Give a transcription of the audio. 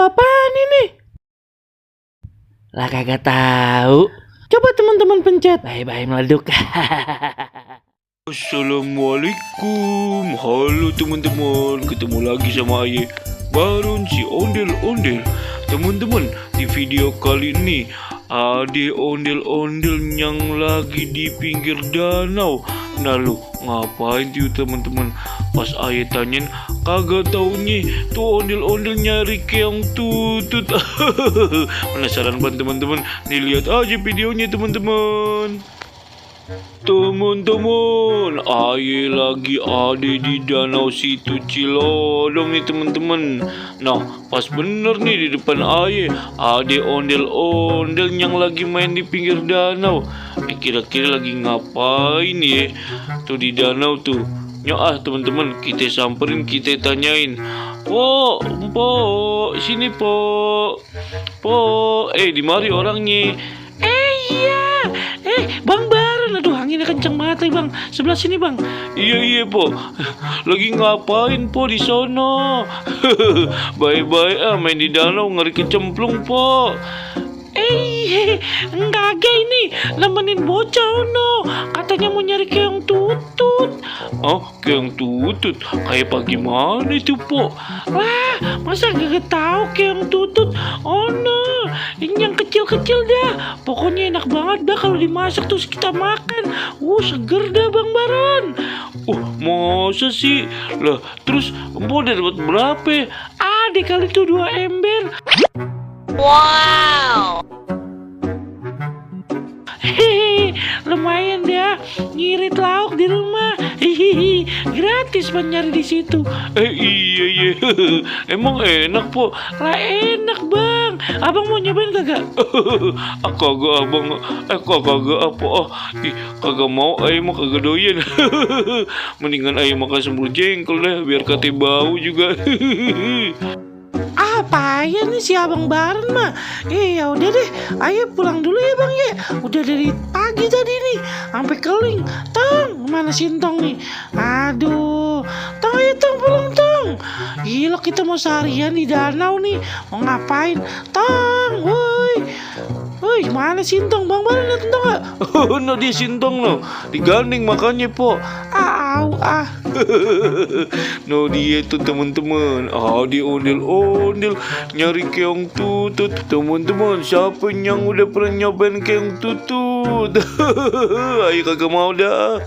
apaan ini? Lah kagak tahu. Coba teman-teman pencet. Bye-bye meleduk. Assalamualaikum. Halo teman-teman, ketemu lagi sama Aye Baron si ondel-ondel. Teman-teman, di video kali ini ada ondel-ondel yang lagi di pinggir danau. Nah lu ngapain tuh teman-teman? Pas Aye tanyain, kagak taunya tuh ondel-ondel nyari keong tutut. Penasaran banget teman-teman? Nih lihat aja videonya teman-teman. Teman-teman, Aye lagi ada di danau situ Cilodong nih teman-teman. Nah, pas bener nih di depan Aye ada ondel-ondel yang lagi main di pinggir danau. Kira-kira lagi ngapain ya? Tuh di danau tuh. Teman-teman, kita samperin, kita tanyain. Po, sini po, di mari orangnya. Iya. Bang Baron, aduh anginnya kenceng banget bang. Sebelah sini bang. Iya po. Lagi ngapain po di sono? Bye-bye main di danau ngeri kecemplung po. Enggak ini nemenin bocah no. Katanya mau nyari keong tutut. Oh, keong tutut? Kayak bagaimana itu po? Wah, masa gak tahu keong tutut? Oh no, ini yang kecil-kecil dah. Pokoknya enak banget dah kalau dimasak terus kita makan. Seger dah Bang Baron. Masa sih? Lah, terus empo udah dapat berapa? Ada kali tuh 2 ember. Wow. Hehehe, lumayan dah ngirit lauk di rumah. Hihihi, gratis buat nyari di situ. Iya. Emang enak po? Lah enak bang. Abang mau nyobain kagak? Kagak abang. Kagak apa? Kagak mau. Ayo mah kagak doyan. Mendingan ayo makan sambal jengkol deh, biar kate bau juga. Apa ya nih si Abang Baron mah? Ya udah deh, ayo pulang dulu ya bang ya. Udah dari pagi tadi nih, sampai keling. Tong, mana Sintong nih? Aduh, Tong ayo Tong pulang Tong. Gila kita mau seharian di danau nih. Mau ngapain? Tong, woi, mana Sintong? Bang Baron lihat Tong gak? No dia Sintong no, digandeng makanya po. No dia tuh teman-teman. Dia ondel-ondel nyari keong tutut. Teman-teman, siapa yang udah pernah nyobain keong tutut? Ayo kagak mau dah.